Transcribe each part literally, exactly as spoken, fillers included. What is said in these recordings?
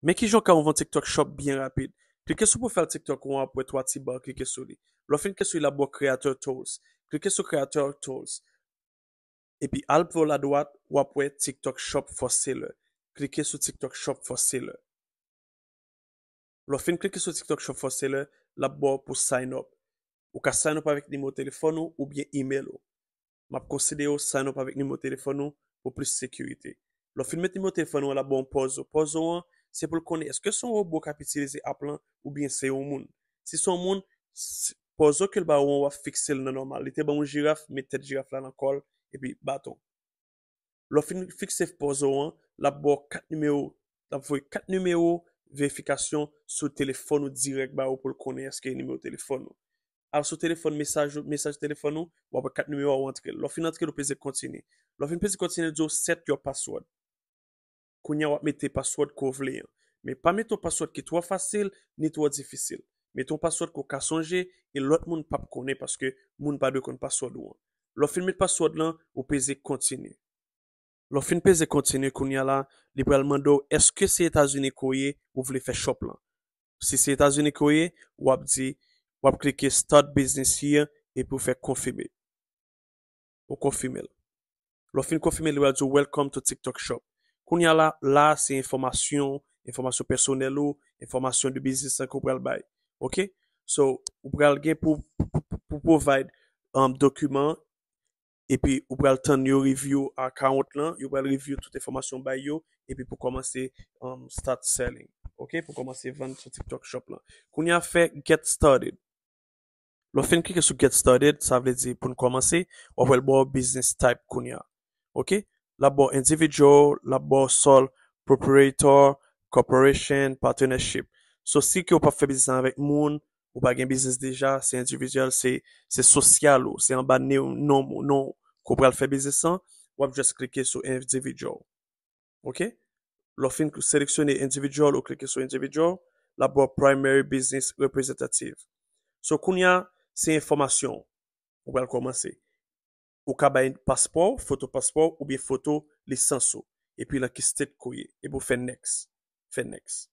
Men kijan w ka ouvè yon TikTok Shop byen rapid. Klike sou pwofayl TikTok ou an, w ap wè twa ti ba, klike sou li. Lè w fin klike sou li, l ap ba w Creator Tools. Klike sou Creator Tools. Epi al pi wo ladwat, w ap wè TikTok Shop for Seller. Klike sou TikTok Shop for Seller. Lè w fin klike sou TikTok Shop for Seller, l ap ba w pou sign up. Ou ka sign up avèk nimewo telefòn ou oubyen email ou. M ap konseye w sign up avèk nimewo telefòn ou pou plis sekirite. Lè w fin met nimewo telefòn ou an, l ap ba w yon puzzle. Puzzle an, se pou l konnen èske se yon wobo k ap itilize app lan oubyen se yon moun. Si se yon moun, s- puzzle ke l ba ou an, w ap fikse l nan nòmal. Li te ban w yon jiraf, met tèt jiraf la nan kò l, epi baton. Lè w fin fikse puzzle an, l ap ba w kat nimewo, l ap voye kat nimewo verifikasyon sou telefòn ou dirèk ba ou pou l konnen èske e nimewo telefòn ou. Al sou telefòn mesaj ou, mesaj telefòn ou, w ap wè kat nimewo a, ou antre l. Lè w fin antre l, ou peze kontinye. Lè w fin peze kontinye, l di w set your password. Kounye a w ap mete password ke w vle an. Men pa mete yon password ki twò fasil, ni twò difisil. Mete yon password ke w ka sonje e lòt moun p ap konnen paske moun pa dwe konn password ou an. Lè w fin met password lan, ou peze kontinye. Lè w fin peze kontinye kounye a la, li pral mande w èske se Etazini ke w ye ou vle fè shop lan. Si se Etazini ke w ye, w ap di, w ap klike start business here epi w fè konfime. Ou konfime l. Lè w fin konfime l, li pral di w welcome to TikTok Shop. Kounye a la, la se enfòmasyon, enfòmasyon pèsonèl ou, enfòmasyon de biznis lan ke w pral bay. Ok? So, ou pral gen pou, pou, pou, pou provide um, dokiman, epi ou pral tann yo review account lan, yo pral review tout enfòmasyon w bay yo, epi pou kòmanse um, start selling. Ok? Pou kòmanse vann sou TikTok Shop lan. Kounye a fè get started. Lè w fin klike sou get started, sa vle di pou n kòmanse, w ap wè l ba w business type kounye a. Ok? L ap ba w individual, l ap ba w sole proprietor, corporation, partnership. So, si ke w p ap fè biznis avèk moun, ou pa gen biznis deja, se individual, se, se sosyal ou, se anba ne- non, non ke w pral fè biznis lan, w ap just klike sou individual. Ok? Lè w fin seleksyone individual, ou klike sou individual, l ap ba w primary business representative. So, kounye a, se enfòmasyon. Ou pral kòmanse. Ou ka bay paspò, foto paspò, oubyen foto lisans ou. Epi nan ki state ke w ye. Epi w fè next. Fè next.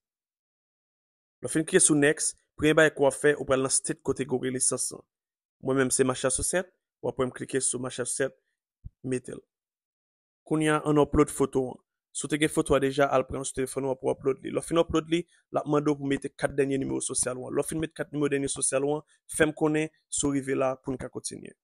Lè w fin klike sou next, premye bagay ke w ap fè, ou pral nan state kote ke w gen lisans lan. Mwen menm se Massachusetts, w ap wè m klike sou Massachusetts, mete l. Kounye a, ann upload foto an. Si w te gen foto a deja, al pran l sou telefòn ou an pou w upload li. Lè w fin upload li, l ap mande w pou w mete kat dènye nimewo sosyal ou an. Lè w fin met kat nimewo dènye sosyal ou an, fè m konnen si w rive la pou n ka kontinye.